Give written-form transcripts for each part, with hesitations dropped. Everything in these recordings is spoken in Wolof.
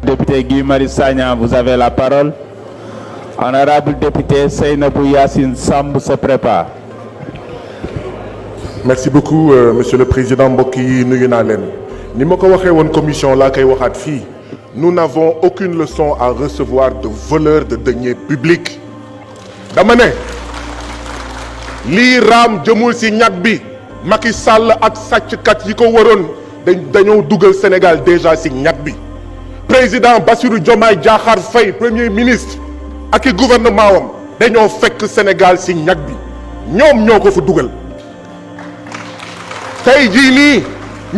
Député Guy Marius Sagna, vous avez la parole. Honorable député Seynabou Yassine Samb se prépare. Merci beaucoup monsieur le président mbokk yi nuyu naa leen ni ma ko waxee woon commission laa koy waxaat fii nous n'avons aucune leçon à recevoir de voleurs de deniers publics dama ne lii raam jëmul ci ñag bi Macky Sall ak sàcckat yi ko waroon dañoo dugal Sénégal déjà ci ñag bi président Bassirou Diomaye Diakhar Faye premier ministre ak i gouvernement wam dañoo fekk Sénégal ci ñag bi ñoom ñoo ko fa dugal tey jii nii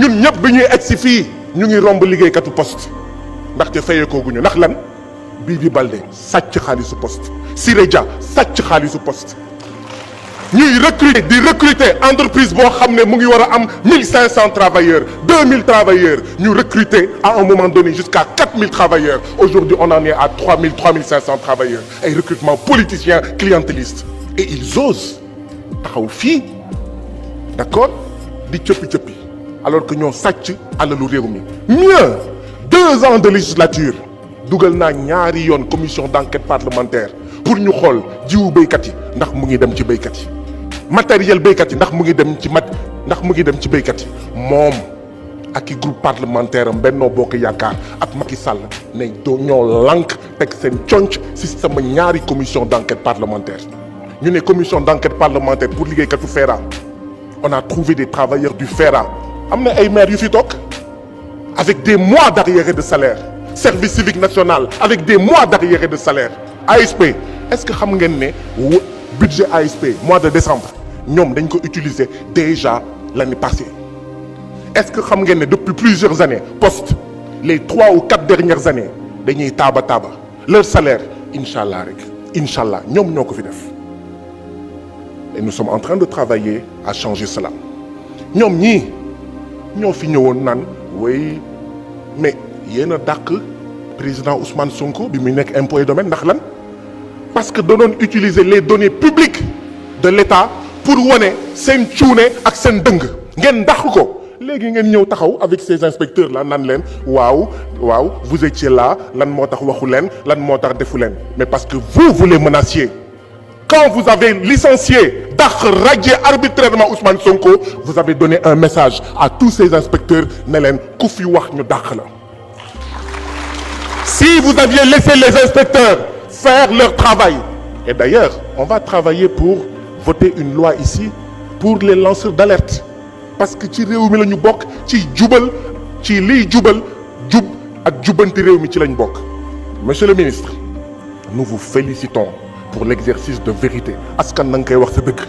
ñun ñëpp bi ñuy egsi fii ñu ngi romb liggéeykatu poste ndaxte fayekooguñu ndax lan Bibi Baldé sàcc xaalisu poste Siré Dia sàcc xaalisu poste ñuy recruter entreprise boo xam ne mu ngi war a am 1500 travailleurs 2000 travailleurs ñu recruter à un moment donné jusqu'à 4000 travailleurs aujourd'hui on en est à 3500 travailleurs ay recrutement politicien clientéliste et ils osent taxaw fii d'accord di cëppi alors que ñoo sàcc alalu réew mi mieux 2 ans de législature dugal naa ñaari yoon commission d'enquête parlementaire pour ñu xool jiwu béykat yi ndax mu ngi dem ci béykat yi matériel béykat yi ndax mu ngi dem ci béykat yi moom ak i groupe parlementaire am Benno Bokk Yaakaar ak Macky Sall ne doo ñoo lànk teg seen conc si sama ñaari commission d'enquête parlementaire ñu ne commission d'enquête parlementaire pour liggéeykatu FERA on a trouvé des travailleurs du FERA am na ay maires yu fi toog avec des mois d'arriérés de salaire service civique national avec des mois d'arriérés de salaire ASP est-ce que xam ngeen ne budget ASP mois de décembre ñoom dañ ko utiliser déjà l'année passée est-ce que xam ngeen ne depuis plusieurs années poste les 3 ou 4 dernières années dañuy taaba leur salaire inchallah ñoom ñoo ko fi def et nous sommes en train de travailler à changer cela ñoom ñii ñoo fi ñëwoon naan oui mais yéen a dàq président Ousmane Sonko bi muy nekk impôt et domaine ndax lan parce que da doon utiliser les données publiques de l'État pour wane seen cuune ak seen dëng ngeen dàq ko léegi ngeen ñëw taxaw avec ces inspecteurs là naan leen waaw vous étiez là lan moo tax waxu leen lan moo tax defu leen mais parce que vous les menaciez quand vous avez licencié radié arbitrairement Ousmane Sonko vous avez donné un message à tous ces inspecteurs ne leen ku fi wax ñu dàq la si vous aviez laissé les inspecteurs faire leur travail et d'ailleurs on va travailler pour voter une loi ici pour les lanceurs d'alerte parce que ci réew mi la ñu bokk ci jubal ci liy jubal jub ak jubanti réew mi ci lañ bokk monsieur le ministre nous vous félicitons pour l'exercice de vérité askan na nga koy wax sa dëgg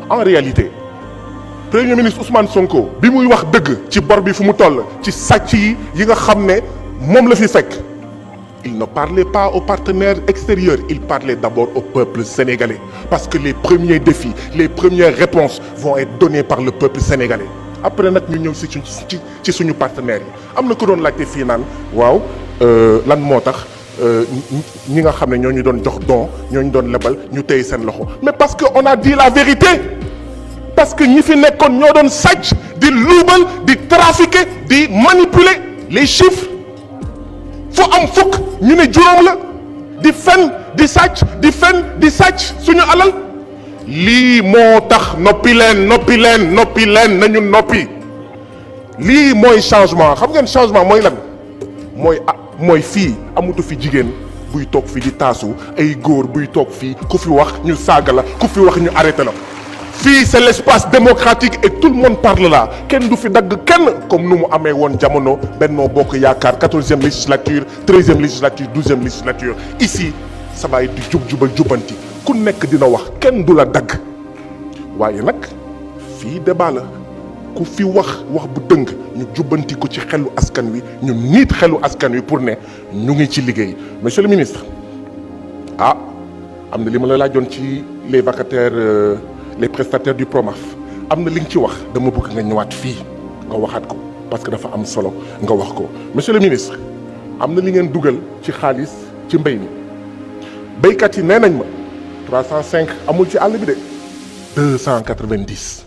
en réalité premier ministre Ousmane Sonko bi muy wax dëgg ci bor bi fu mu toll ci sàcc yi nga xam ne moom la fi fekk il ne parlait pas aux partenaires extérieurs il parlait d'abord au peuple sénégalais parce que les premiers défis les premières réponses vont être données par le peuple sénégalais après nag ñu ñëw ci suñu partenaires yi am na ko doon laajte fii naan waaw lan moo tax ñi nga xam ne ñoo ñu doon jox don ñoo ñu doon lebal ñu téye seen loxo mais parce que on a dit la vérité parce que ñi fi nekkoon ñoo doon sàcc di luubal di trafiquer di manipuler les chiffres fu am fukk ñu ne juróom la di fen di sàcc suñu alal lii moo tax noppi leen nañu noppi lii mooy changement xam ngeen changement mooy lan mooy fii amatu fi jigéen buy toog fii di taasu ay góor buy toog fii ku fi wax ñu saaga la ku fi wax ñu arrêté la fii c'est l'espace démocratique et tout le monde parle là kenn du fi dagg kenn comme nu mu amee woon jamono Benno Bokk Yaakaar 14e législature 13e législature 12e législature ici ça va être di jubal jubanti ku nekk dina wax kenn du la dagg waaye nag fii débat la ku fi wax bu dëng ñu jubbanti ko ci xelu askan wi ñu niit xelu askan wi pour ne ñu ngi ci liggéey monsieur le ministre am na li ma la laajoon ci les vacataires les prestataires du PROMAF am na li nga ci wax dama bëgg nga ñëwaat fii nga waxaat ko parce que dafa am solo nga wax ko monsieur le ministre am na li ngeen dugal ci xaalis ci mbéy mi béykat yi nee nañ ma 305 amul ci àll bi de 290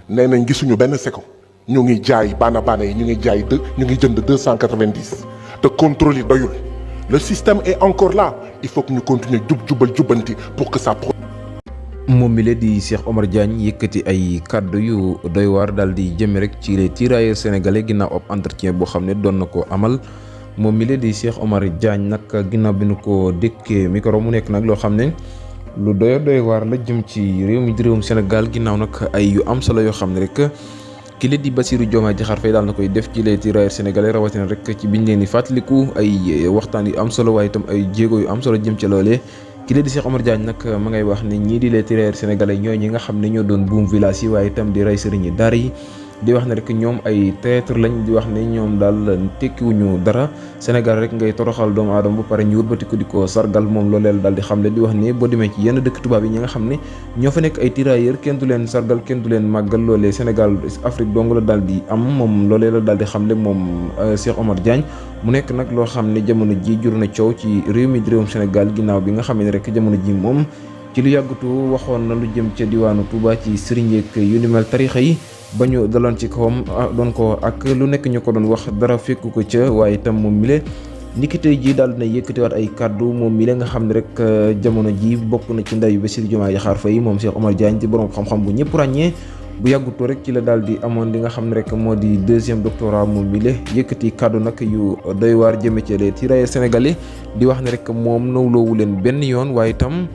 nee nañ gisuñu benn seko ñu ngi jaay baana yi ñu ngi jënd 290 te contrôle yi doyul le système est encore là il faut que ñu continuer jubal jubbanti pour que ça. moom mi la di Cheikh Omar Diagne yëkkati ay kàddu yu doy waar daal di jëme rek ci les tirailleurs sénégalais ginnaaw ab entretien boo xam ne doon na ko amal moom mi la di Cheikh Omar Diagne nag ginnaaw bi nu ko dékkee micro mu nekk nag loo xam ne lu doy waar la jëm ci réew mi di réewum Sénégal ginnaaw nag ay yu am solo yoo xam ne rek ki la di Bassirou Diomaye Diakhar Faye daal na koy def ci les tirailleurs sénégalais rawatina rek ci biñ leen di fàttaliku ay waxtaan yu am solo waaye itam ay jéego yu am solo jëm ca loolee. ki lee di Cheikh Omar Diagne nag ma ngay wax ne ñii di les tirailleurs sénégalais ñooy ñi nga xam ne ñoo doon buum village yi waaye itam di rey sëriñ yi daara yi di wax ne rek ñoom ay traître lañ di wax ne ñoom daal tekkiwuñu dara Sénégal rek ngay toroxal doomu aadama ba pare ñu wëlbati ko di ko sargal moom looleel daal di xamle di wax ne boo demee ci yenn dëkk tubaab yi ñi nga xam ne ñoo fa nekk ay tirailleurs kenn du leen sargal kenn du leen màggal loolee Sénégal Afrique dong la daal di am moom loolee la daal di xamle moom Cheikh Omar Diagne mu nekk nag loo xam ne jamono ji jur na coow ci réew mi di réewum Sénégal ginnaaw bi nga xam ne rek jamono ji moom ci lu yàggutu waxoon na lu jëm ca diwaanu Touba ci sëriñ yeeg yu ni mel tarixa yi ba ñu daloon ci kawam doon ko ak lu nekk ñu ko doon wax dara fekku ko ca waaye itam moom mi le niki tey jii daal dina yëkkatiwaat ay kàddu moom mi le nga xam ne rek jamono ji bokk na ci ndaw yu Bassirou Diomaye Diakhar Faye moom Cheikh Omar Diagne di borom xam-xam bu ñëpp ràññee bu yàggutoo rek ci la daal di amoon li nga xam ne rek moo di deuxième doctorat moom mi le yëkkati kàddu nag yu doy waar jëme ci les tirailleurs sénégalais di wax ne rek moom nawloowu leen benn yoon waaye itam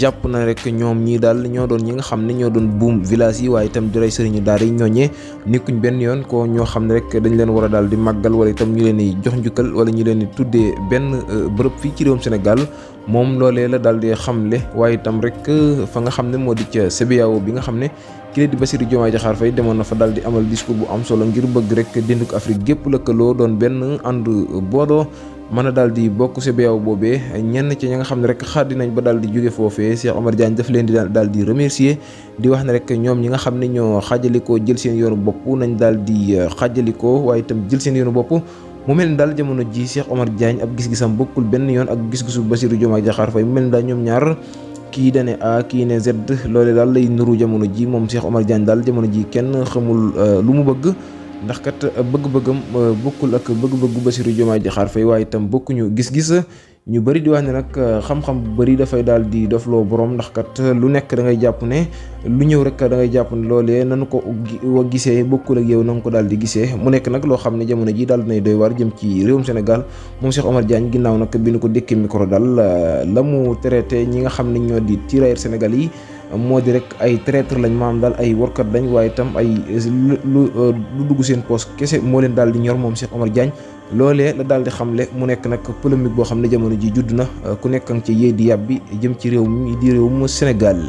jàpp na rek ñoom ñii daal ñoo doon ñi nga xam ne ñoo doon buum village yi waaye itam di rey sëriñu daara yi ñooñee nekkuñ benn yoon ko ñoo xam ne rek dañ leen war a daal di màggal wala itam ñu leen di jox njukkal wala ñu leen di tuddee benn bërëb fii ci réewum Sénégal moom loolee la daal di xamle waaye itam rek fa nga xam ne moo di ca CBAO bi nga xam ne ki la di Bassirou Diomaye Diakhar Faye demoon na fa daal di amal discours bu am solo ngir bëgg rek dinduk Afrique gépp lëkkaloo doon benn ànd boodoo mën a daal di bokk CBAO boobee ñenn ci ñi nga xam ne rek xaddi nañ ba daal di jóge foofee Cheikh Omar Diagne daf leen di daal di remercier di wax ne rek ñoom ñi nga xam ne ñoo xaajalikoo jël seen yoonu bopp nañ daal di xaajalikoo waaye itam jël seen yoonu bopp mu mel ni daal jamono ji Cheikh Omar Diagne ab gis-gisam bokkul benn yoon ak gis-gisu Bassirou Diomaye Diakhar Faye mu mel ni daal ñoom ñaar kii dane A kii ne Z loole daal lay nuru jamono ji moom Cheikh Omar Diagne daal jamono ji kenn xamul lu mu bëgg ndax kat bëgg-bëggam bokkul ak bëgg-bëggu Bassirou Diomaye Diakhar Faye waaye itam bokkuñu gis-gis ñu bëri di wax ne nag xam-xam bu bëri dafay daal di dofloo borom ndax kat lu nekk da ngay jàpp ne lu ñëw rek da ngay jàpp ne loolee nanu ko gisee bokkul ak yow na nga ko daal di gisee mu nekk nag loo xam ne jamono ji daal dinay doy waar jëm ci réewum Sénégal moom Cheikh Omar Diagne ginnaaw nag bi nu ko dékkee micro daal la mu traité ñi nga xam ne ñoo di tirailleurs sénégalais yi moo di rek ay traître lañ maam daal ay warkat lañ waaye itam ay lu dugg seen poos kese moo leen daal di ñor moom Cheikh Omar Diagne loolee la daal di xamle mu nekk nag polémique boo xam ne jamono ji judd na ku nekk ci yee di yàbbi jëm ci réew mi di réewum Sénégal